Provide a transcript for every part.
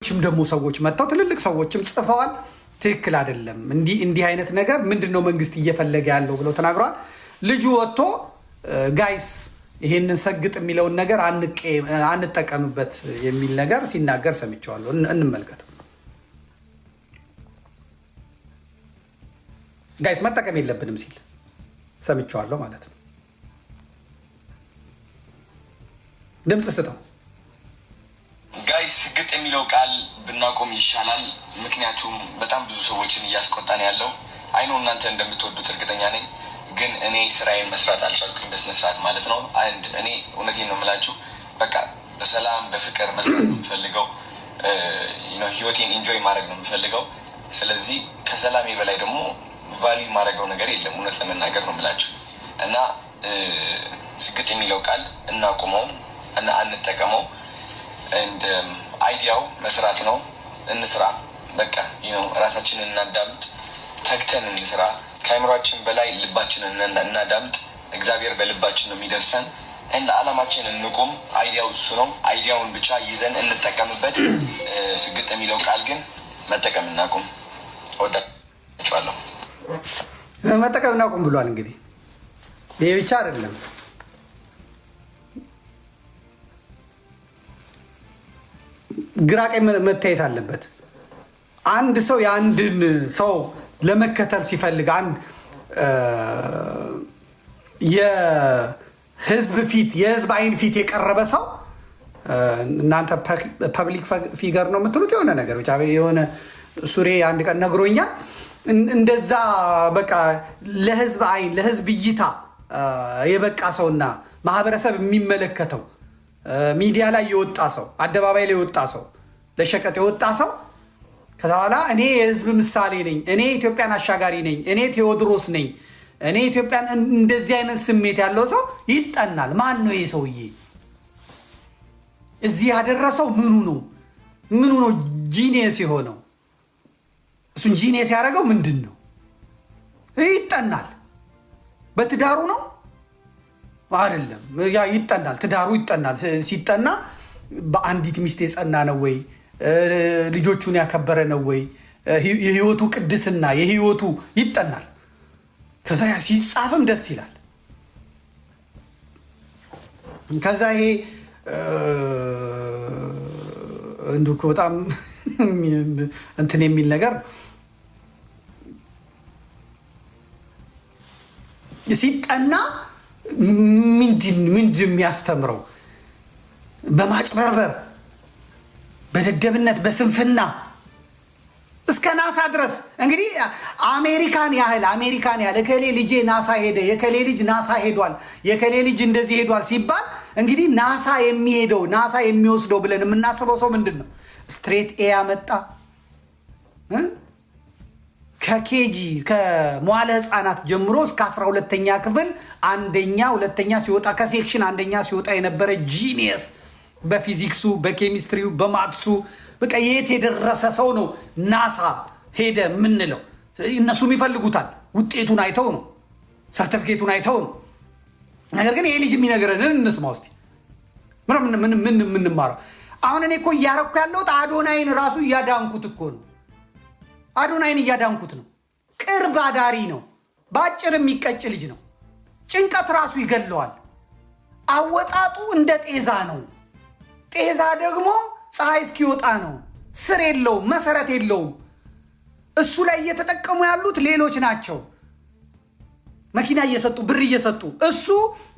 ደግሞ ሰዎች መጥተው ትልልቅ ሰዎችም ጽፈዋል። ትክክል አይደለም፣ እንዲህ እንዲህ አይነት ነገር ምንድን ነው መንግስት እየፈለገ ያለው ብለው ተናግረዋል። ልጁ ወጥቶ guys ይሄንን ሰግጥ የሚለውን ነገር አንጠቀምበት የሚል ነገር ሲናገር ሰምቼዋለሁ። እንመልከተው። Guys መጠቀም የለብንም ሲል ሰምቼዋለሁ ማለት ነው። ድምፅ ስጠው። Guys፣ ስግጥ የሚለው ቃል ብናቆም ይሻላል። ምክንያቱም በጣም ብዙ ሰዎችን እያስቆጣን ያለው፣ I know እናንተ እንደምትወዱት እርግጠኛ ነኝ። ግን እኔ ስራዬን መስራት አልቻልኩኝ በስነ ስርዓት ማለት ነው። And እኔ እውነቴን ነው የምላችሁ፣ በቃ በሰላም በፍቅር መስራት ነው የምፈልገው። ህይወቴን enjoy ማድረግ ነው የምፈልገው። ስለዚህ ከሰላሜ በላይ ደግሞ value የማደርገው ነገር የለም። እውነት ለመናገር ነው የምላችሁ እና ስግጥ የሚለው ቃል እናቁመው እና አንጠቀመው። Idea ው መስራት ነው። እንስራ። በቃ ራሳችንን እናዳምጥ፣ ተግተን እንስራ። ከአይምሯችን በላይ ልባችንን እናዳምጥ። እግዚአብሔር በልባችን ነው የሚደርሰን። ለዓላማችን እንቁም። Idea ው እሱ ነው። Idea ውን ብቻ ይዘን እንጠቀምበት። ስግጥ የሚለው ቃል ግን መጠቀም እናቁም። እወዳችኋለሁ። መጠቀም እናቁም ብሏል። እንግዲህ ይሄ ብቻ አይደለም። ግራ ቀኝ መታየት አለበት። አንድ ሰው የአንድን ሰው ለመከተል ሲፈልግ፣ አንድ የህዝብ ፊት የህዝብ አይን ፊት የቀረበ ሰው፣ እናንተ public figure ነው የምትሉት የሆነ ነገር ብቻ የሆነ ሱሬ አንድ ቀን ነግሮኛል። እንደዛ በቃ ለህዝብ አይን ለህዝብ እይታ የበቃ ሰውና ማህበረሰብ የሚመለከተው ሚዲያ ላይ የወጣ ሰው፣ አደባባይ ላይ የወጣ ሰው፣ ለሸቀጥ የወጣ ሰው፣ ከዛ በኋላ እኔ የህዝብ ምሳሌ ነኝ፣ እኔ ኢትዮጵያን አሻጋሪ ነኝ፣ እኔ ቴዎድሮስ ነኝ፣ እኔ ኢትዮጵያን፣ እንደዚህ አይነት ስሜት ያለው ሰው ይጠናል። ማን ነው ይሄ ሰውዬ? እዚህ ያደረሰው ምኑ ነው? ምኑ ነው genius የሆነው? እሱን genius ያደረገው ምንድን ነው? ይጠናል። በትዳሩ ነው አይደለም? ያ ይጠናል። ትዳሩ ይጠናል። ሲጠና በአንዲት ሚስት የጸና ነው ወይ? ልጆቹን ያከበረ ነው ወይ? የህይወቱ ቅድስና የህይወቱ ይጠናል። ከዛ ያ ሲጻፍም ደስ ይላል። ከዛ ይሄ እንዲሁ እኮ በጣም እንትን የሚል ነገር ሲጠና ምንድን ምንድን የሚያስተምረው? በማጭበርበር፣ በደደብነት፣ በስንፍና እስከ ናሳ ድረስ። እንግዲህ አሜሪካን ያህል እከሌ ልጄ ናሳ ሄደ፣ የከሌ ልጅ ናሳ ሄዷል፣ የከሌ ልጅ እንደዚህ ሄዷል ሲባል እንግዲህ ናሳ የሚሄደው፣ ናሳ የሚወስደው ብለን የምናስበው ሰው ምንድን ነው? Straight A ያመጣ፣ ከ KG ከመዋለ ህፃናት ጀምሮ እስከ 12ኛ ክፍል አንደኛ ሁለተኛ ሲወጣ፣ ከ section አንደኛ ሲወጣ የነበረ genius፣ በፊዚክሱ፣ በኬሚስትሪው፣ በ maths ኡ በቃ የት የደረሰ ሰው ነው ናሳ ሄደ የምንለው። እነሱም ይፈልጉታል። ውጤቱን አይተው ነው፣ ሰርቲፊኬቱን አይተው ነው። ነገር ግን ይሄ ልጅ የሚነግረንን እንስማ እስቲ። ምን ምን የምንማረው? አሁን እኔ እኮ እያረኩ ያለሁት አዶናይን ራሱ እያዳንኩት እኮ ነው። አዶናይን እያዳንኩት ነው። ቅርብ አዳሪ ነው። በአጭር የሚቀጭ ልጅ ነው። ጭንቀት ራሱ ይገለዋል። አወጣጡ እንደ ጤዛ ነው። ጤዛ ደግሞ ፀሐይ እስኪወጣ ነው። ስር የለውም፣ መሰረት የለውም። እሱ ላይ እየተጠቀሙ ያሉት ሌሎች ናቸው። መኪና እየሰጡ፣ ብር እየሰጡ፣ እሱ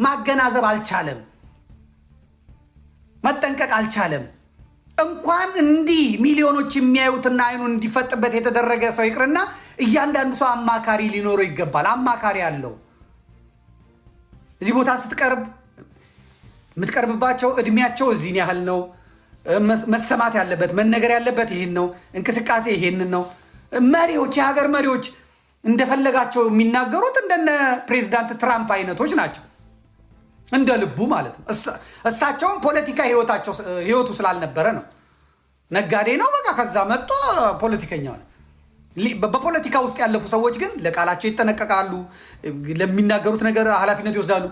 ማገናዘብ አልቻለም፣ መጠንቀቅ አልቻለም። እንኳን እንዲህ ሚሊዮኖች የሚያዩትና አይኑን እንዲፈጥበት የተደረገ ሰው ይቅርና እያንዳንዱ ሰው አማካሪ ሊኖረው ይገባል። አማካሪ አለው። እዚህ ቦታ ስትቀርብ የምትቀርብባቸው እድሜያቸው እዚህን ያህል ነው። መሰማት ያለበት፣ መነገር ያለበት ይሄን ነው። እንቅስቃሴ ይሄንን ነው። መሪዎች፣ የሀገር መሪዎች እንደፈለጋቸው የሚናገሩት እንደነ ፕሬዚዳንት ትራምፕ አይነቶች ናቸው። እንደ ልቡ ማለት ነው። እሳቸውም ፖለቲካ ህይወቱ ስላልነበረ ነው። ነጋዴ ነው በቃ። ከዛ መጥቶ ፖለቲከኛ ሆነ። በፖለቲካ ውስጥ ያለፉ ሰዎች ግን ለቃላቸው ይጠነቀቃሉ። ለሚናገሩት ነገር ኃላፊነት ይወስዳሉ።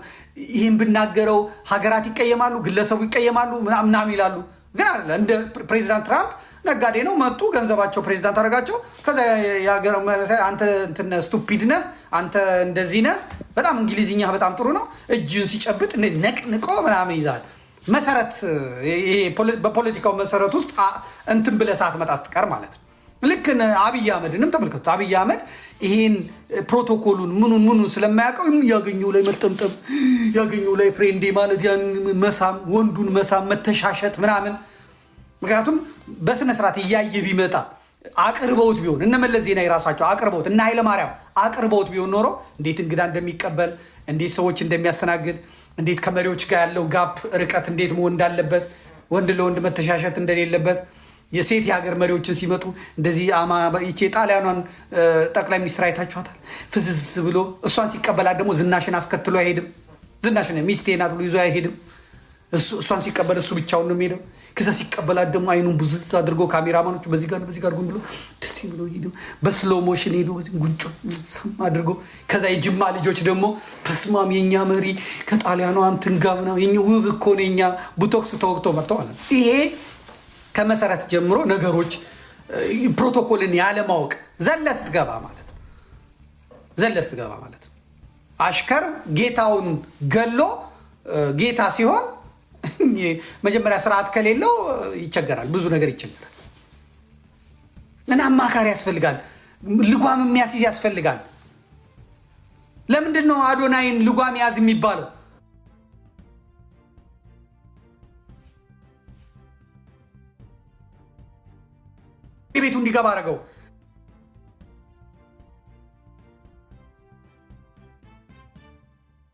ይህን ብናገረው ሀገራት ይቀየማሉ፣ ግለሰቡ ይቀየማሉ፣ ምናምን ይላሉ። ግን አለ እንደ ፕሬዚዳንት ትራምፕ ነጋዴ ነው። መጡ፣ ገንዘባቸው ፕሬዚዳንት አደረጋቸው። ከዛ አንተ እንትን stupid ነህ፣ አንተ እንደዚህ ነህ፣ በጣም እንግሊዝኛ በጣም ጥሩ ነው። እጅን ሲጨብጥ ነቅንቆ ምናምን ይዛል። መሰረት በፖለቲካው መሰረት ውስጥ እንትን ብለህ ሳትመጣ ስትቀር ማለት ነው። ልክ አብይ አህመድንም ተመልከቱት። አብይ አህመድ ይሄን ፕሮቶኮሉን ምኑን ምኑን ስለማያውቀው ያገኘው ላይ መጠምጠም፣ ያገኘው ላይ friend ኤ ማለት ያን መሳም፣ ወንዱን መሳም፣ መተሻሸት ምናምን። ምክንያቱም በስነ ስርዓት እያየ ቢመጣ አቅርበውት ቢሆን እነ መለስ ዜናዊ ራሳቸው አቅርበውት እነ ኃይለማርያም አቅርበውት ቢሆን ኖሮ እንዴት እንግዳ እንደሚቀበል፣ እንዴት ሰዎች እንደሚያስተናግድ፣ እንዴት ከመሪዎች ጋር ያለው gap ርቀት እንዴት መሆን እንዳለበት፣ ወንድ ለወንድ መተሻሸት እንደሌለበት፣ የሴት የሀገር መሪዎችን ሲመጡ እንደዚህ ይቼ የጣሊያኗን ጠቅላይ ሚኒስትር አይታችኋታል። ፍዝዝ ብሎ እሷን ሲቀበላት ደግሞ ዝናሽን አስከትሎ አይሄድም። ዝናሽን ሚስቴ ናት ብሎ ይዞ አይሄድም። እሷን ሲቀበል እሱ ብቻውን ነው የሚሄደው። ከዛ ሲቀበላት ደግሞ አይኑን ቡዝዝ አድርጎ ካሜራማኖቹ በዚህ ጋር በዚህ ጋር ብሎ ደስ ብሎ ሄዶ በ slow motion ሄዶ ጉንጮ ሳም አድርጎ፣ ከዛ የጅማ ልጆች ደግሞ በስማም የኛ መሪ ከጣሊያኗ እንትን ጋር ምናምን የኛ ውብ እኮ ነው የኛ botox ተወግቶ መጥተው ማለት ነው። ይሄ ከመሰረት ጀምሮ ነገሮች ፕሮቶኮልን ያለማወቅ ዘለህ ስትገባ ማለት ነው። ዘለህ ስትገባ ማለት ነው። አሽከር ጌታውን ገሎ ጌታ ሲሆን መጀመሪያ ስርዓት ከሌለው ይቸገራል፣ ብዙ ነገር ይቸገራል። እና አማካሪ ያስፈልጋል፣ ልጓም የሚያስይዝ ያስፈልጋል። ለምንድን ነው አዶናይን ልጓም ያዝ የሚባለው? ቤቱ እንዲገባ አደረገው።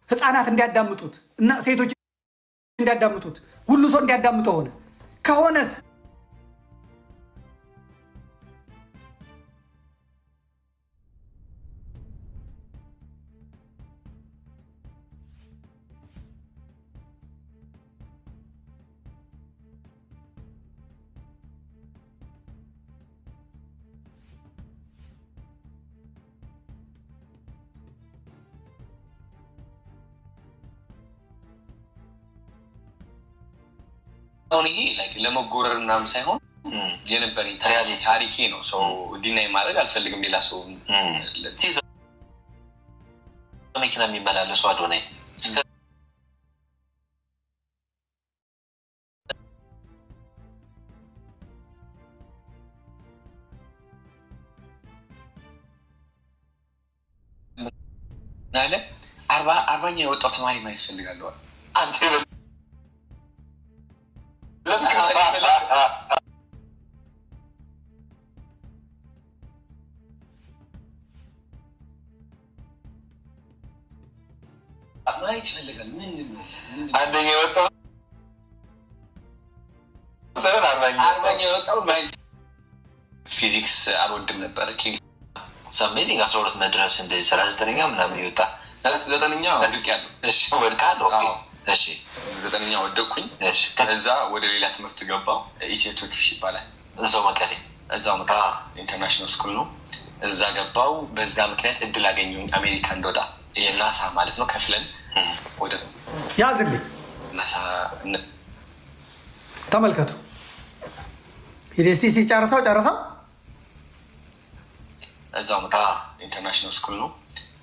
ህፃናት እንዲያዳምጡት እና ሴቶች እንዲያዳምጡት ሁሉ ሰው እንዲያዳምጠው ሆነ። ከሆነስ አሁን ይሄ ለመጎረር ምናምን ሳይሆን የነበረኝ ታሪኬ ነው። ሰው deny ማድረግ አልፈልግም። ሌላ ሰው መኪና የሚመላለሱ አዶናይ አለ 40ኛ የወጣው ተማሪ ማየት እፈልጋለሁ። ማየት ይፈልጋል። ምንድን ነው አንደኛ የወጣው 40ኛ የወጣው ማየት። ፊዚክስ አልወድም ነበረ። Amazing 12 መድረስ እንደዚህ 39ኛ ምናምን ይወጣ 9ኛ ወድቄያለሁ። ወድቃል። 9ኛ ወደቅኩኝ። ከዛ ወደ ሌላ ትምህርት ገባሁ። ኢትዮ ቱርኪሽ ይባላል። እዛው መቀሌ፣ እዛው መቀሌ international school ነው። እዛ ገባው። በዛ ምክንያት እድል አገኘሁኝ አሜሪካ እንደወጣ የናሳ ማለት ነው። ከፍለን ወደ ያዝልኝ ናሳ። ተመልከቱ። እስቲ ሲጨርሰው ጨርሰው እዛው መቀሌ international school ነው።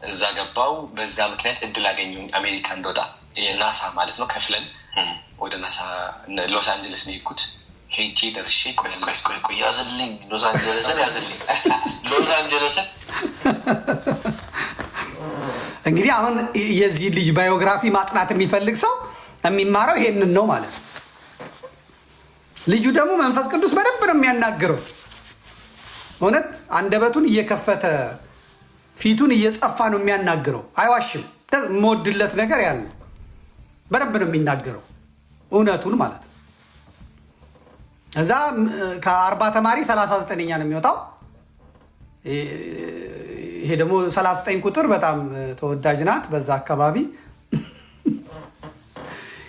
እዛ ገባው። በዛ ምክንያት እድል አገኘሁኝ አሜሪካ እንደወጣ የናሳ ማለት ነው። ከፍለን ወደ ናሳ ሎስ አንጀለስ ነው የሄድኩት። ሄጄ ደርሼ ቆይ ቆይ ቆይ ያዝልኝ፣ ሎስ አንጀለስን ያዝልኝ፣ ሎስ አንጀለስን። እንግዲህ አሁን የዚህ ልጅ biography ማጥናት የሚፈልግ ሰው የሚማረው ይሄንን ነው ማለት ነው። ልጁ ደግሞ መንፈስ ቅዱስ በደንብ ነው የሚያናግረው። እውነት አንደበቱን እየከፈተ ፊቱን እየጸፋ ነው የሚያናግረው። አይዋሽም። የምወድለት ነገር ያለ በደንብ ነው የሚናገረው እውነቱን ማለት ነው። እዛ ከ40 ተማሪ 39ኛ ነው የሚወጣው። ይሄ ደግሞ 39 ቁጥር በጣም ተወዳጅ ናት በዛ አካባቢ።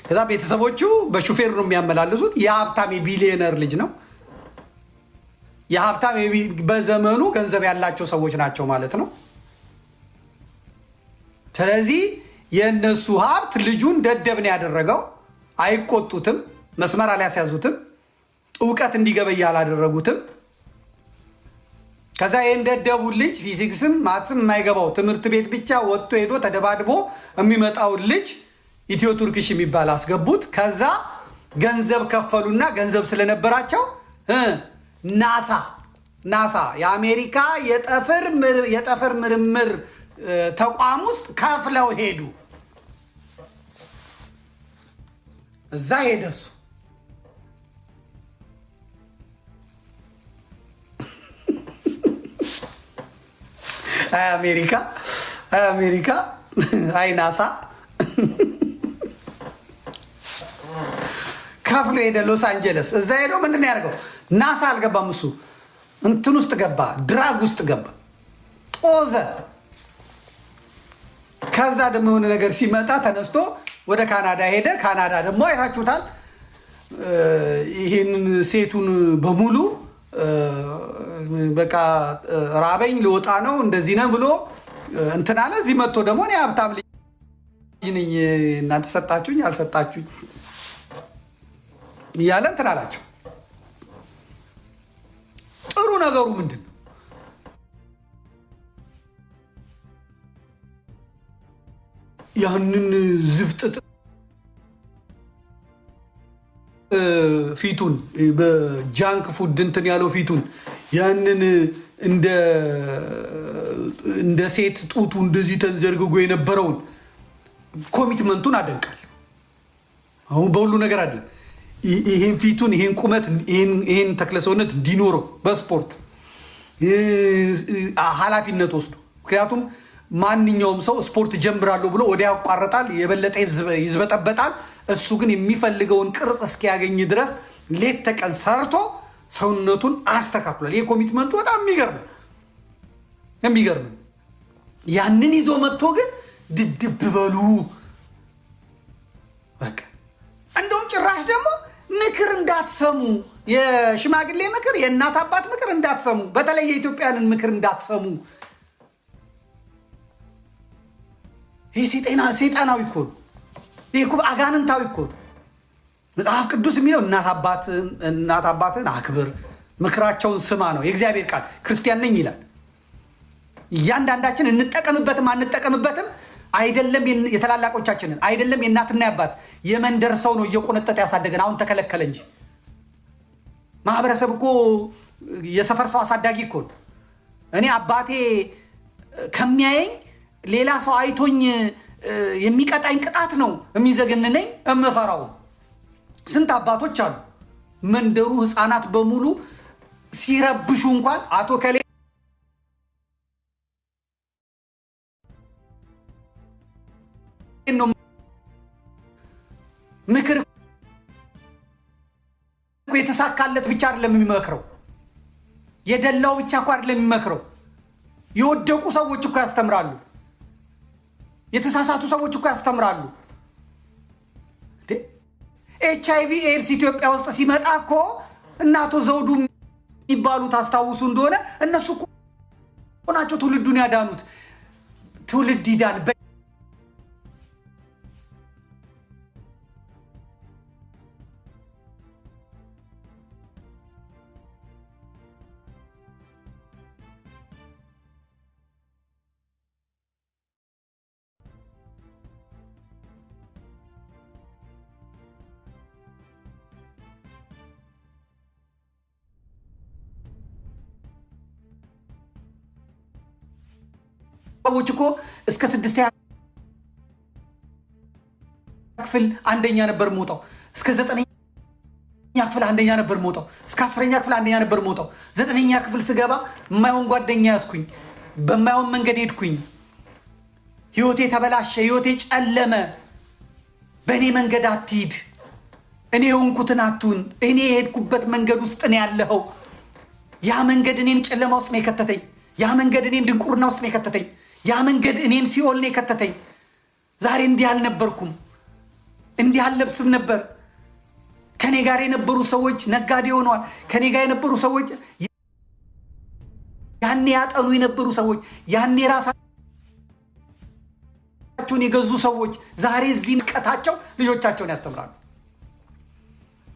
ከዛ ቤተሰቦቹ በሹፌር ነው የሚያመላልሱት። የሀብታም የቢሊዮነር ልጅ ነው። የሀብታም በዘመኑ ገንዘብ ያላቸው ሰዎች ናቸው ማለት ነው። ስለዚህ የእነሱ ሀብት ልጁን ደደብ ነው ያደረገው። አይቆጡትም፣ መስመር አልያስያዙትም። እውቀት እንዲገበይ አላደረጉትም። ከዛ ይህን ደደቡን ልጅ ፊዚክስም maths ም የማይገባው ትምህርት ቤት ብቻ ወጥቶ ሄዶ ተደባድቦ የሚመጣውን ልጅ ኢትዮ ቱርኪሽ የሚባል አስገቡት። ከዛ ገንዘብ ከፈሉና ገንዘብ ስለነበራቸው ናሳ የአሜሪካ የጠፈር ምርምር ተቋም ውስጥ ከፍለው ሄዱ። እዛ ሄደ እሱ። አይ አሜሪካ፣ አይ አሜሪካ፣ አይ ናሳ ከፍሎ ሄደ ሎስ አንጀለስ። እዛ ሄዶ ምንድን ነው ያደርገው? ናሳ አልገባም እሱ እንትን ውስጥ ገባ፣ drug ውስጥ ገባ፣ ጦዘ። ከዛ ደግሞ የሆነ ነገር ሲመጣ ተነስቶ ወደ ካናዳ ሄደ። ካናዳ ደግሞ አይታችሁታል። ይህንን ሴቱን በሙሉ በቃ ራበኝ ልወጣ ነው እንደዚህ ነው ብሎ እንትን አለ። እዚህ መጥቶ ደግሞ እኔ ሀብታም ልጅ ነኝ እናንተ ሰጣችሁኝ አልሰጣችሁኝ እያለ እንትን አላቸው። ጥሩ ነገሩ ምንድን ነው? ያንን ዝፍጥጥ ፊቱን በ junk food እንትን ያለው ፊቱን ያንን እንደ ሴት ጡቱ እንደዚህ ተንዘርግጎ የነበረውን commitment ኡን አደንቃለሁ። አሁን በሁሉ ነገር አይደለም። ይሄን ፊቱን፣ ይሄን ቁመት፣ ይሄን ተክለሰውነት እንዲኖረው በስፖርት ኃላፊነት ወስዶ፣ ምክንያቱም ማንኛውም ሰው ስፖርት ጀምራለሁ ብሎ ወዲያ ያቋርጣል፣ የበለጠ ይዝበጠበጣል። እሱ ግን የሚፈልገውን ቅርጽ እስኪያገኝ ድረስ ሌት ተቀን ሰርቶ ሰውነቱን አስተካክሏል። ይህ commitment ኡ በጣም የሚገርም። ያንን ይዞ መጥቶ ግን ድድብ በሉ በቃ። እንደውም ጭራሽ ደግሞ ምክር እንዳትሰሙ፣ የሽማግሌ ምክር፣ የእናት አባት ምክር እንዳትሰሙ፣ በተለይ የኢትዮጵያንን ምክር እንዳትሰሙ። ይህ ሴጣናዊ እኮ ነው። ይህ እኮ አጋንንታዊ እኮ ነው። መጽሐፍ ቅዱስ የሚለው እናት አባትን አክብር፣ ምክራቸውን ስማ ነው የእግዚአብሔር ቃል። ክርስቲያን ነኝ ይላል። እያንዳንዳችን እንጠቀምበትም አንጠቀምበትም አይደለም የተላላቆቻችንን አይደለም የእናትና ያባት የመንደር ሰው ነው እየቆነጠጠ ያሳደገን። አሁን ተከለከለ እንጂ ማህበረሰብ እኮ የሰፈር ሰው አሳዳጊ እኮ ነው። እኔ አባቴ ከሚያየኝ ሌላ ሰው አይቶኝ የሚቀጣኝ ቅጣት ነው የሚዘገንነኝ እምፈራው። ስንት አባቶች አሉ መንደሩ ህፃናት በሙሉ ሲረብሹ እንኳን አቶ ከሌ ነው ምክር እኮ የተሳካለት ብቻ አይደለም የሚመክረው፣ የደላው ብቻ እኮ አይደለም የሚመክረው። የወደቁ ሰዎች እኮ ያስተምራሉ። የተሳሳቱ ሰዎች እኮ ያስተምራሉ። HIV AIDS ኢትዮጵያ ውስጥ ሲመጣ እኮ እነ አቶ ዘውዱ የሚባሉት አስታውሱ እንደሆነ እነሱ እኮ ናቸው ትውልዱን ያዳኑት። ትውልድ ይዳን። ሰዎች እኮ እስከ ስድስተኛ ክፍል አንደኛ ነበር የምወጣው። እስከ ዘጠነኛ ክፍል አንደኛ ነበር የምወጣው። እስከ 10ኛ ክፍል አንደኛ ነበር የምወጣው። ዘጠነኛ ክፍል ስገባ የማይሆን ጓደኛ ያዝኩኝ፣ በማይሆን መንገድ ሄድኩኝ። ህይወቴ ተበላሸ፣ ህይወቴ ጨለመ። በእኔ መንገድ አትሂድ፣ እኔ የሆንኩትን አትሁን። እኔ የሄድኩበት መንገድ ውስጥ ነው ያለኸው። ያ መንገድ እኔን ጨለማ ውስጥ ነው የከተተኝ። ያ መንገድ እኔን ድንቁርና ውስጥ ነው የከተተኝ። ያ መንገድ እኔን ሲኦል ነው የከተተኝ። ዛሬ እንዲህ አልነበርኩም፣ እንዲህ አልለብስም ነበር። ከኔ ጋር የነበሩ ሰዎች ነጋዴ ሆነዋል። ከኔ ጋር የነበሩ ሰዎች ያኔ ያጠኑ የነበሩ ሰዎች ያኔ ራሳቸውን የገዙ ሰዎች ዛሬ እዚህ ንቀታቸው ልጆቻቸውን ያስተምራሉ።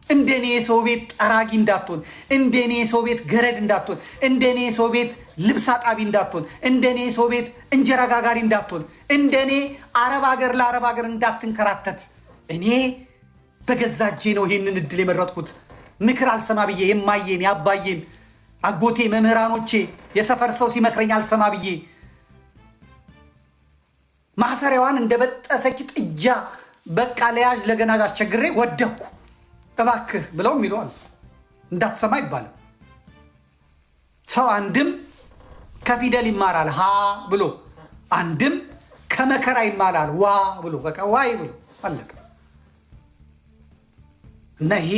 እንደኔ የሰው ቤት ጠራጊ እንዳትሆን፣ እንደኔ የሰው ቤት ገረድ እንዳትሆን፣ እንደኔ የሰው ቤት ልብስ አጣቢ እንዳትሆን፣ እንደኔ የሰው ቤት እንጀራ ጋጋሪ እንዳትሆን፣ እንደኔ አረብ ሀገር ለአረብ ሀገር እንዳትንከራተት። እኔ በገዛ እጄ ነው ይሄንን እድል የመረጥኩት። ምክር አልሰማ ብዬ የማዬን የአባዬን አጎቴ መምህራኖቼ የሰፈር ሰው ሲመክረኝ አልሰማ ብዬ ማሰሪያዋን እንደበጠሰች ጥጃ በቃ ለያዥ ለገናዥ አስቸግሬ ወደኩ። እባክህ ብለው የሚለዋል እንዳትሰማ ይባላል። ሰው አንድም ከፊደል ይማራል ሀ ብሎ፣ አንድም ከመከራ ይማራል ዋ ብሎ፣ በቃ ዋይ ብሎ አለቀ። እና ይሄ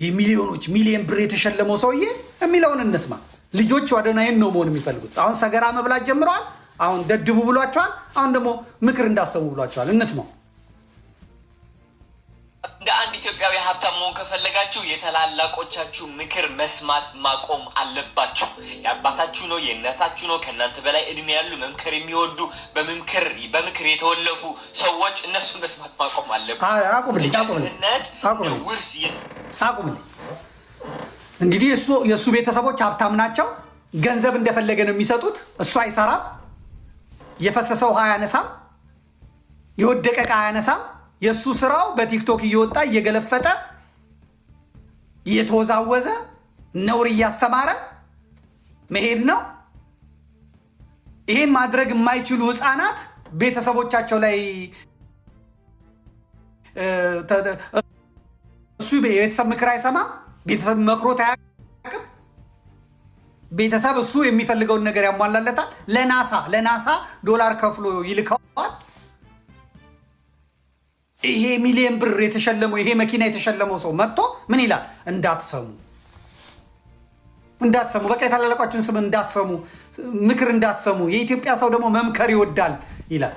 የሚሊዮኖች ሚሊዮን ብር የተሸለመው ሰውዬ የሚለውን እንስማ። ልጆች አዶናይን ነው መሆን የሚፈልጉት። አሁን ሰገራ መብላት ጀምረዋል። አሁን ደድቡ ብሏቸዋል። አሁን ደግሞ ምክር እንዳሰሙ ብሏቸዋል። እንስማው። እንደ አንድ ኢትዮጵያዊ ሀብታም መሆን ከፈለጋችሁ የታላላቆቻችሁ ምክር መስማት ማቆም አለባችሁ። የአባታችሁ ነው፣ የእናታችሁ ነው፣ ከእናንተ በላይ እድሜ ያሉ መምከር የሚወዱ በምክር የተወለፉ ሰዎች እነሱን መስማት ማቆም አለባችሁ። አቁምልኝ፣ አቁምልኝ፣ አቁምልኝ፣ ውርስ አቁምልኝ። እንግዲህ የእሱ ቤተሰቦች ሀብታም ናቸው። ገንዘብ እንደፈለገ ነው የሚሰጡት። እሱ አይሰራም። የፈሰሰ ውሃ አያነሳም። የወደቀ ዕቃ አያነሳም። የእሱ ስራው በቲክቶክ እየወጣ እየገለፈጠ እየተወዛወዘ ነውር እያስተማረ መሄድ ነው። ይሄን ማድረግ የማይችሉ ህፃናት ቤተሰቦቻቸው ላይ እሱ የቤተሰብ ምክር አይሰማም። ቤተሰብ መክሮት አያውቅም። ቤተሰብ እሱ የሚፈልገውን ነገር ያሟላለታል። ለናሳ ዶላር ከፍሎ ይልከዋል። ይሄ ሚሊዮን ብር የተሸለመው ይሄ መኪና የተሸለመው ሰው መጥቶ ምን ይላል? እንዳትሰሙ እንዳትሰሙ፣ በቃ የታላላቆቻችሁን ስም እንዳትሰሙ፣ ምክር እንዳትሰሙ። የኢትዮጵያ ሰው ደግሞ መምከር ይወዳል ይላል።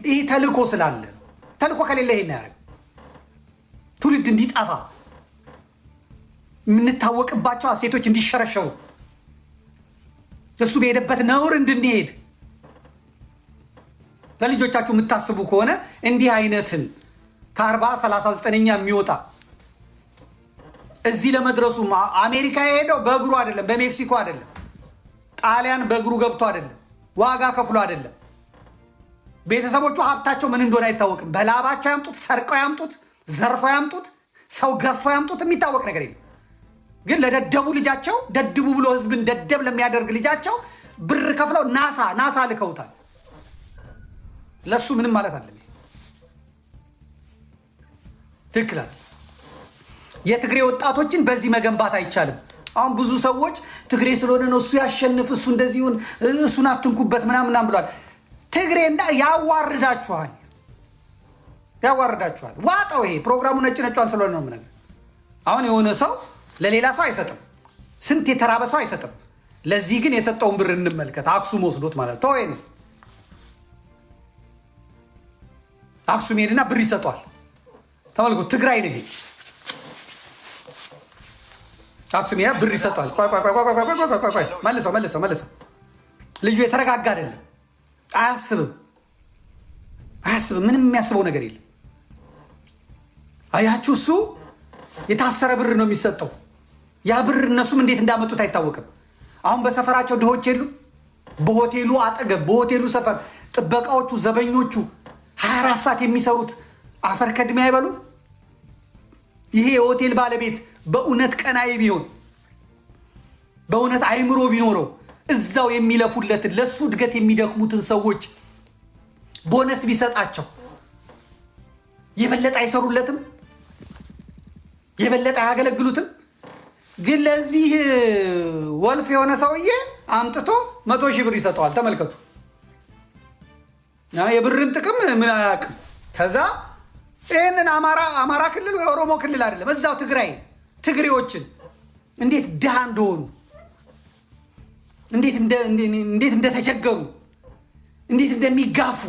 ይሄ ተልእኮ ስላለ፣ ተልእኮ ከሌለ ይሄን ያደርግ ትውልድ እንዲጠፋ፣ የምንታወቅባቸው እሴቶች እንዲሸረሸሩ፣ እሱ በሄደበት ነውር እንድንሄድ ለልጆቻችሁ የምታስቡ ከሆነ እንዲህ አይነትን ከ40 39ኛ የሚወጣ እዚህ ለመድረሱ አሜሪካ የሄደው በእግሩ አይደለም፣ በሜክሲኮ አይደለም፣ ጣሊያን በእግሩ ገብቶ አይደለም፣ ዋጋ ከፍሎ አይደለም። ቤተሰቦቹ ሀብታቸው ምን እንደሆነ አይታወቅም። በላባቸው ያምጡት፣ ሰርቀው ያምጡት፣ ዘርፈው ያምጡት፣ ሰው ገፈው ያምጡት፣ የሚታወቅ ነገር የለም። ግን ለደደቡ ልጃቸው፣ ደድቡ ብሎ ህዝብን ደደብ ለሚያደርግ ልጃቸው ብር ከፍለው ናሳ ልከውታል። ለሱ ምንም ማለት አለ። ትክክል። የትግሬ ወጣቶችን በዚህ መገንባት አይቻልም። አሁን ብዙ ሰዎች ትግሬ ስለሆነ ነው እሱ ያሸንፍ፣ እሱ እንደዚህ ይሁን፣ እሱን አትንኩበት ምናምን ምናምን ብሏል። ትግሬ እና ያዋርዳችኋል፣ ያዋርዳችኋል። ዋጠው። ይሄ ፕሮግራሙ ነጭ ነጯን ስለሆነ ነው የምነግርህ። አሁን የሆነ ሰው ለሌላ ሰው አይሰጥም፣ ስንት የተራበ ሰው አይሰጥም። ለዚህ ግን የሰጠውን ብር እንመልከት። አክሱም ወስዶት ማለት ተወይ ነው። አክሱም ሄድና ብር ይሰጧል። ተመልከቱ፣ ትግራይ ነው ይሄ። አክሱም ሄዳ ብር ይሰጧል። ቆይ ቆይ ቆይ ቆይ ቆይ ቆይ ቆይ፣ መልሰው መልሰው መልሰው። ልጁ የተረጋጋ አይደለም፣ አያስብም፣ አያስብም። ምንም የሚያስበው ነገር የለም። አያችሁ፣ እሱ የታሰረ ብር ነው የሚሰጠው። ያ ብር እነሱም እንዴት እንዳመጡት አይታወቅም። አሁን በሰፈራቸው ድሆች የሉ? በሆቴሉ አጠገብ በሆቴሉ ሰፈር ጥበቃዎቹ፣ ዘበኞቹ 24 ሰዓት የሚሰሩት አፈር ከድሜ አይበሉ። ይሄ የሆቴል ባለቤት በእውነት ቀናይ ቢሆን፣ በእውነት አይምሮ ቢኖረው፣ እዛው የሚለፉለትን ለእሱ እድገት የሚደክሙትን ሰዎች ቦነስ ቢሰጣቸው የበለጠ አይሰሩለትም? የበለጠ አያገለግሉትም? ግን ለዚህ ወልፍ የሆነ ሰውዬ አምጥቶ 100,000 ብር ይሰጠዋል። ተመልከቱ። የብርን ጥቅም ምን አያውቅም። ከዛ ይህንን አማራ ክልል ወይ ኦሮሞ ክልል አይደለም፣ እዛው ትግራይ ትግሬዎችን እንዴት ድሃ እንደሆኑ፣ እንዴት እንደተቸገሩ፣ እንዴት እንደሚጋፉ፣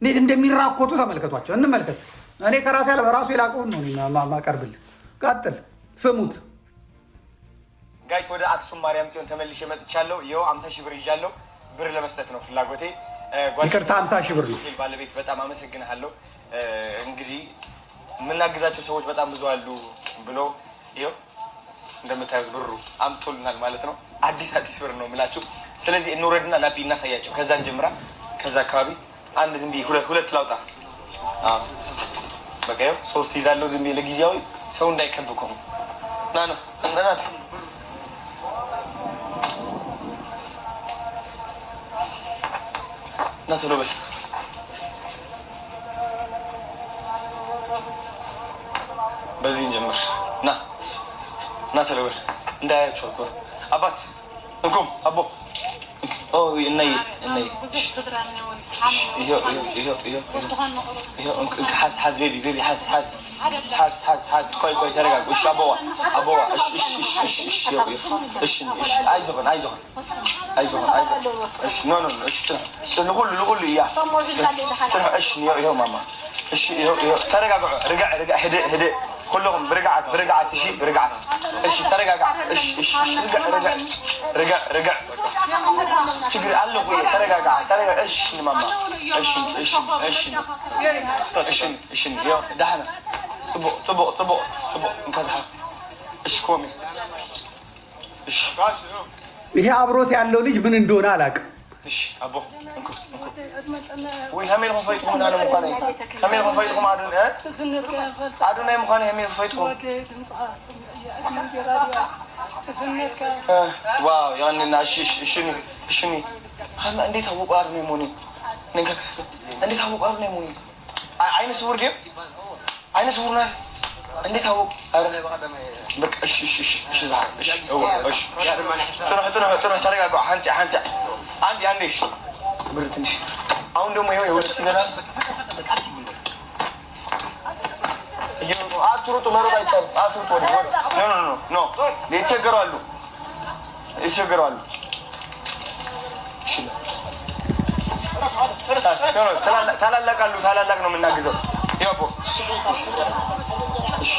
እንዴት እንደሚራኮቱ ተመልከቷቸው። እንመልከት። እኔ ከራሴ ያለ ራሱ የላቀውን ነው ማቀርብልህ። ቀጥል፣ ስሙት። Guys፣ ወደ አክሱም ማርያም ጽዮን ተመልሼ መጥቻለሁ። ይኸው 50,000 ብር ይዣለሁ። ብር ለመስጠት ነው ፍላጎቴ። ይቅርታ፣ 50,000 ብር ነው። ባለቤት በጣም አመሰግንሃለሁ። እንግዲህ የምናግዛቸው ሰዎች በጣም ብዙ አሉ ብሎ ይኸው እንደምታዩት ብሩ አምጥቶልናል ማለት ነው። አዲስ አዲስ ብር ነው የምላችሁ። ስለዚህ እንውረድና ናፒ እናሳያቸው። ከዛ እንጀምራ። ከዛ አካባቢ አንድ ዝም ብዬ ሁለት ሁለት ላውጣ። በቃ ይኸው ሶስት ይዛለሁ ዝም ብዬ ለጊዜያዊ ሰው እንዳይከብ እኮ ነው። ና ና ና ና ቶሎ በል። በዚህ እንጀምር። ና ና ቶሎ በል እንዳያቸው እኮ አባት እንኩም አቦ እናዬ እናዬ ሓዝ ሓዝ baby baby ሓዝ ሓዝ ሓዝ ሓዝ ሓዝ ቆይ ቆይ ተረጋጉ። እሺ አቦዋ አቦዋ እሺ እሺ እሺ እሺ እሺ እሺ እሺ አይዞህን አይዞህን አይዞህን አይዞህን እሺ no no እሺ ጽንሑ ንኩሉ ንኩሉ እያ ጽንሑ እሺ ይኸው ማማ እሺ ይኸው ይኸው ተረጋግዑ። ርጋዕ ርጋዕ ህድእ ህድእ ኩልኩም ብርግዓት ብርግዓት እሺ ብርግዓት እሺ ተረጋጋዕ እሺ እሺ ርጋዕ ርጋዕ ርጋዕ ርጋዕ ችግር ኣለኹ እየ ተረጋጋዕ ተረጋጋ እሺ ማማ እሺ እሺ እሺ እሺ እሺ ይኸው ዳሕና ፅቡቅ ፅቡቅ ፅቡቅ ፅቡቅ እንካ ዝሓ እሺ ኮሚ እሺ። ይሄ አብሮት ያለው ልጅ ምን እንደሆነ አላውቅም። እሺ ኣቦ እንኩ እንኩ ወይ ከመይ ኢልኩም ፈይጥኩም ኣነ ምኳነይ ከመይ ኢልኩም ፈይጥኩም ኣዶናይ ምኳነይ ከመይ ኢልኩም ፈይጥኩም? Wow ያንና እሺ እሺ እሺ እሺ እንዴት አወቁ አዶናይ መሆኔን? እንዴት አወቁ አዶናይ መሆኔን? ዓይነ ስውር ድዮም? ዓይነ ስውር ና እንዴት አወቁ? በቃ እሺ እሺ እሺ እሺ ዝሓ እሺ እሺ ጽንሑ ጽንሑ ጽንሑ ተረጋግዑ። ሓንሲ ሓንሲ አንዴ አንዴ እሺ ብር ትንሽ አሁን ደግሞ ይኸው የሁለት ይዘናል። አትሩጡ፣ መሮጥ አይቻልም። አትሩጡ። ወደ ወደ no no no no የተቸገሩ አሉ፣ የተቸገሩ አሉ። እሺ ታላላቅ አሉ። ታላላቅ ነው የምናግዘው። ያው አቦ እሺ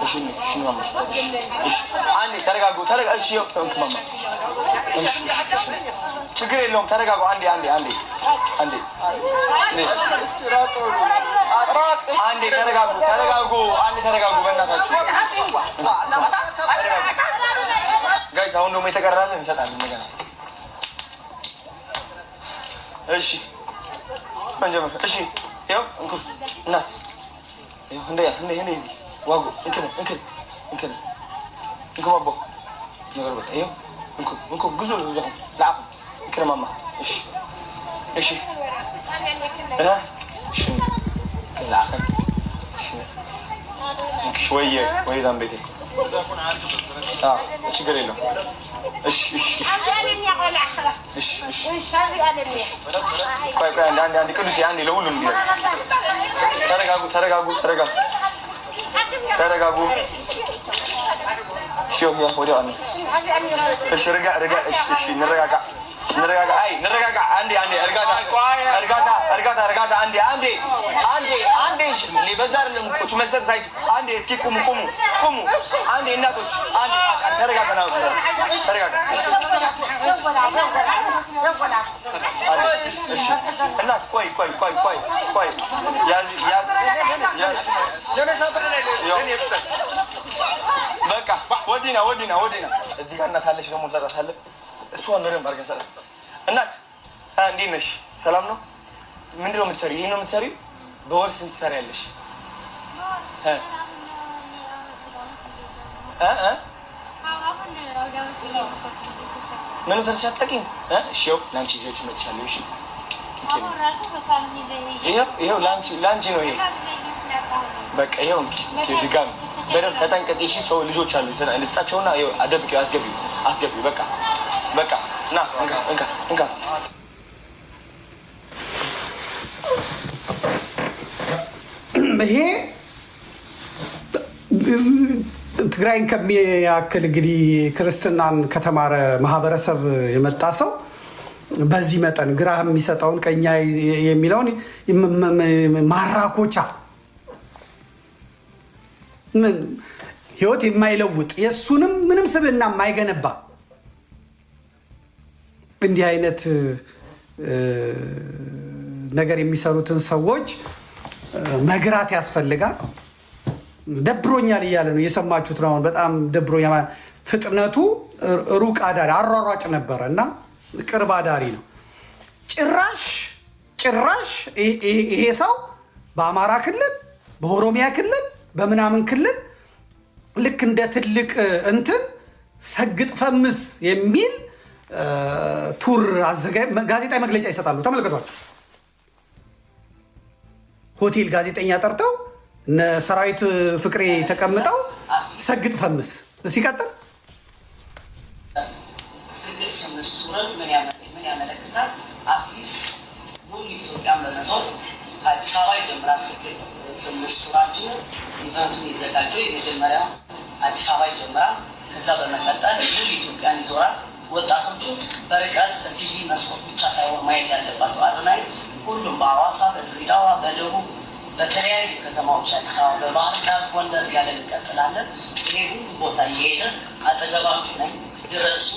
እሺ እሺ ማማ እሺ እሺ አንዴ ተረጋጉ። ተረጋ እሺ ይኸው እንክ ማማ እሺ እሺ ችግር የለውም። ተረጋጉ። አንዴ አንዴ አንዴ አንዴ አንዴ ተረጋጉ። ተረጋጉ። አንዴ ተረጋጉ። በእናታችሁ guys፣ አሁን ደግሞ የተቀራለን እንሰጣለን እንደገና። እሺ እንጀምር። እሺ ይኸው እንኩ እናት እንደ እንደ እንደ እዚህ ዋጎ እንክን እንክን እንክን እንኩ አቦ ነገር በቃ ይኸው እንኩ እንኩ ግዙ ብዙኹም ለዓኹም እንክን ማማ እሺ እሺ እሺ ለዓኸን እሺ እንክሽ ወየ ወይ ዛን ቤቴ ችግር የለውም። እሺ እሺ እሺ እሺ ቆይ ቆይ አንዴ አንዴ አንዴ ቅዱሴ አንዴ ለሁሉም እንዲደርስ ተረጋጉ ተረጋጉ ተረጋጉ ተረጋጉ። እሺ ወዲያው እሺ ርጋ ርጋ እሺ እሺ እንረጋጋ እንረጋጋ። አይ እንረጋጋ። አንዴ አንዴ እርጋታ እርጋታ እርጋታ እርጋታ። አንዴ አንዴ አንዴ አንዴ። እሺ በዛ አይደለም እኮ መስጠት አይ አንዴ እስኪ ቁሙ ቁሙ ቁሙ። አንዴ እናቶች አንዴ ተረጋጋ ነው ተረጋጋ። እሺ እናት ቆይ ቆይ ቆይ ቆይ ቆይ ያዝ ያዝ ያዝ። በቃ ወዲና ወዲና ወዲና። እዚህ ጋር እናት አለች ደግሞ እንሰጣታለን። እሷን በደንብ አድርገን ሰጣት። እናት እንዴት ነሽ? ሰላም ነው? ምንድን ነው የምትሰሪው? ይሄን ነው የምትሰሪው? በወር ስንት ትሰሪያለሽ? ምንም ሰርተሽ አታውቂም? እሺ ይኸው ለአንቺ ይዤ መጥቻለሁ። እሺ ይኸው ለአንቺ ነው ይሄ። በቃ ይኸው እንኪ ድጋሚ በደንብ ተጠንቀቂ። እሺ ሰው ልጆች አሉ ልስጣቸውና አደብቂው፣ አስገቢው አስገቢው። በቃ በቃ ና እንካ እንካ እንካ። ይሄ ትግራይን ከሚያክል እንግዲህ ክርስትናን ከተማረ ማህበረሰብ የመጣ ሰው በዚህ መጠን ግራ የሚሰጠውን ቀኛ የሚለውን ማራኮቻ ምን ህይወት የማይለውጥ የእሱንም ምንም ስብዕና የማይገነባ እንዲህ አይነት ነገር የሚሰሩትን ሰዎች መግራት ያስፈልጋል። ደብሮኛል እያለ ነው፣ የሰማችሁት ነው። አሁን በጣም ደብሮኛል። ፍጥነቱ ሩቅ አዳሪ አሯሯጭ ነበረ እና ቅርብ አዳሪ ነው። ጭራሽ ጭራሽ ይሄ ሰው በአማራ ክልል፣ በኦሮሚያ ክልል፣ በምናምን ክልል ልክ እንደ ትልቅ እንትን ሰግጥ ፈምስ የሚል tour ጋዜጣዊ መግለጫ ይሰጣሉ። ተመልከቷቸው። ሆቴል ጋዜጠኛ ጠርተው እነ ሰራዊት ፍቅሬ ተቀምጠው ሰግጥ ፈምስ ሲቀጥል ስግጥ ፈምስ tour ን ምን ያመለክታል? At least ሙሉ ኢትዮጵያን በመዞር ከአዲስ አበባ ይጀምራል። ስግጥ ፈምስ tour ኣችን event ኡን የዘጋጀው የመጀመሪያው አዲስ አበባ ይጀምራል። ከዛ በመቀጠል ሙሉ ኢትዮጵያን ይዞራል። ወጣቶቹ በርቀት በቲቪ መስኮት ብቻ ሳይሆን ማየት ያለባቸው አዶናይ ሁሉም በሐዋሳ፣ በድሬዳዋ፣ በደቡብ፣ በተለያዩ ከተማዎች፣ አዲስ አበባ፣ በባህር ዳር፣ ጎንደር እያለን እንቀጥላለን። ይሄ ሁሉ ቦታ እየሄደ አጠገባችሁ ነኝ፣ ድረሱ፣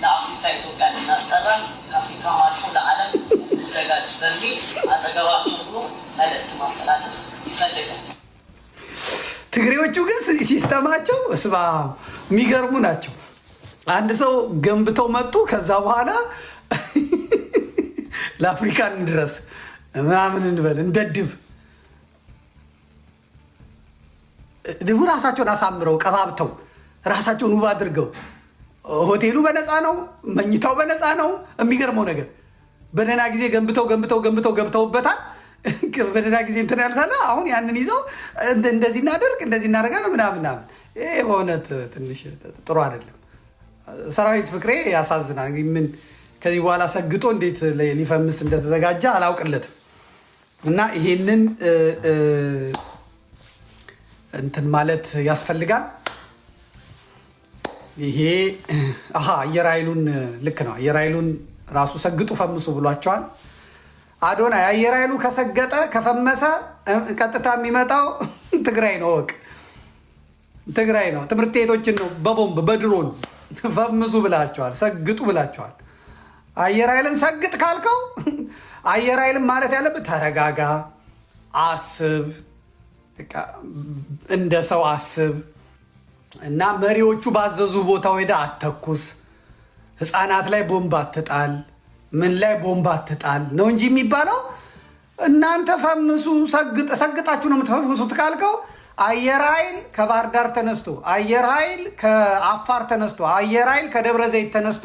ለአፍሪካ ኢትዮጵያ እናስጠራ፣ ከአፍሪካ አልፎ ለዓለም እንዘጋጅ በሚል አጠገባችሁ ብሎ መልእክት ማስተላለፍ ይፈልጋል። ትግሬዎቹ ግን system ኣቸው እስባ የሚገርሙ ናቸው። አንድ ሰው ገንብተው መጡ። ከዛ በኋላ ለአፍሪካ እንድረስ ምናምን እንበል እንደ ድብ ድቡ ራሳቸውን አሳምረው ቀባብተው ራሳቸውን ውብ አድርገው ሆቴሉ በነፃ ነው፣ መኝታው በነፃ ነው። የሚገርመው ነገር በደህና ጊዜ ገንብተው ገንብተው ገንብተው ገብተውበታል። በደህና ጊዜ እንትን ያሉታል። አሁን ያንን ይዘው እንደዚህ እናደርግ እንደዚህ እናደርጋለን ምናምን ምናምን። ይሄ በእውነት ትንሽ ጥሩ አይደለም። ሰራዊት ፍቅሬ ያሳዝናል። ምን ከዚህ በኋላ ሰግጦ እንዴት ሊፈምስ እንደተዘጋጀ አላውቅለትም። እና ይሄንን እንትን ማለት ያስፈልጋል። ይሄ አሃ አየር ኃይሉን ልክ ነው። አየር ኃይሉን ራሱ ሰግጡ ፈምሱ ብሏቸዋል። አዶናይ አየር ኃይሉ ከሰገጠ ከፈመሰ ቀጥታ የሚመጣው ትግራይ ነው። ወቅ ትግራይ ነው። ትምህርት ቤቶችን ነው በቦምብ በድሮን ፈምሱ ብላቸዋል። ሰግጡ ብላቸዋል። አየር ኃይልን ሰግጥ ካልከው አየር ኃይልን ማለት ያለብህ ተረጋጋ፣ አስብ፣ እንደ ሰው አስብ እና መሪዎቹ ባዘዙ ቦታ ሄደህ አተኩስ፣ ህፃናት ላይ ቦምብ አትጣል፣ ምን ላይ ቦምብ አትጣል ነው እንጂ የሚባለው። እናንተ ፈምሱ ሰግጣችሁ ነው የምትፈምሱት ካልከው አየር ኃይል ከባህር ዳር ተነስቶ፣ አየር ኃይል ከአፋር ተነስቶ፣ አየር ኃይል ከደብረ ዘይት ተነስቶ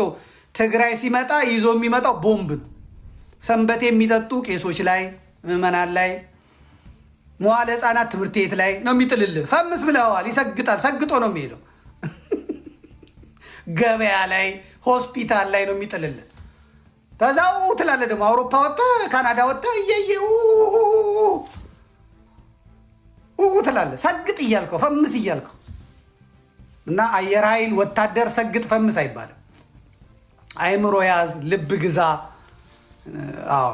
ትግራይ ሲመጣ ይዞ የሚመጣው ቦምብ ነው። ሰንበቴ የሚጠጡ ቄሶች ላይ፣ ምዕመናን ላይ፣ መዋለ ህፃናት ትምህርት ቤት ላይ ነው የሚጥልልህ። ፈምስ ብለዋል፣ ይሰግጣል። ሰግጦ ነው የሚሄደው። ገበያ ላይ፣ ሆስፒታል ላይ ነው የሚጥልልህ። ከዛው ትላለህ ደግሞ አውሮፓ ወጥተህ ካናዳ ወጥተህ እየየ ትላለህ። ሰግጥ እያልከው ፈምስ እያልከው እና አየር ኃይል ወታደር ሰግጥ ፈምስ አይባልም። አይምሮ ያዝ፣ ልብ ግዛ። አዎ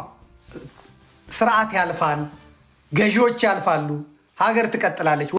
ስርዓት ያልፋል፣ ገዢዎች ያልፋሉ፣ ሀገር ትቀጥላለች።